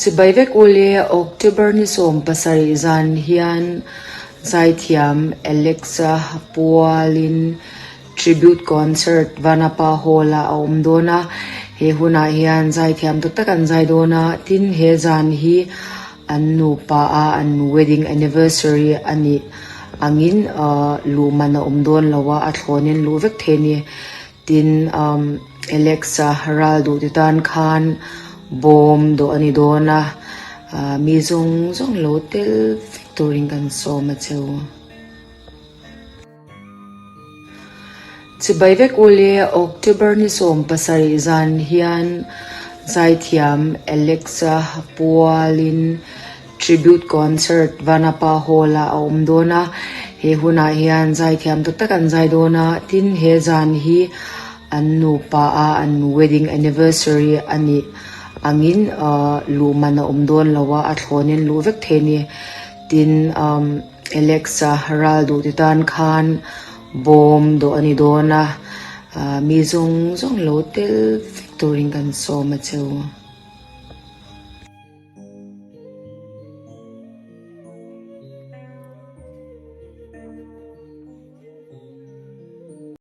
Chibai vek ule October ni 17 zan hian zaithiam Alexa pualin Tribute Concert Vanapa Hall ah a awm dawn a, he hunah hian zaithiam tak tak an zai dawn a, tin he zan hi an nupa a an wedding anniversary a nih angin luh man a awm dawn lo a, a thlawnin luh vek thei a ni. Tin, Alexa ral duh ti tan khan bawm dawh a ni dawn a, mi zawng zawng lo tel vek turin kan sawm a cheu. Chibai vek ule October ni 17 zan hian zaithiam Alexa pualin Tribute Concert Vanapa Hall ah a awm dawn a, he hunah hian zaithiam tak tak an zai dawn a, tin he zan hi an nupa a an wedding anniversary a nih angin luh man a awm dawn lo a, a thlawnin luh vek thei a ni. Tin Alexa ral duh ti tan khan bawm dawh a ni dawn a, mi zawng zawng lo tel vek turin kan sawm a cheu.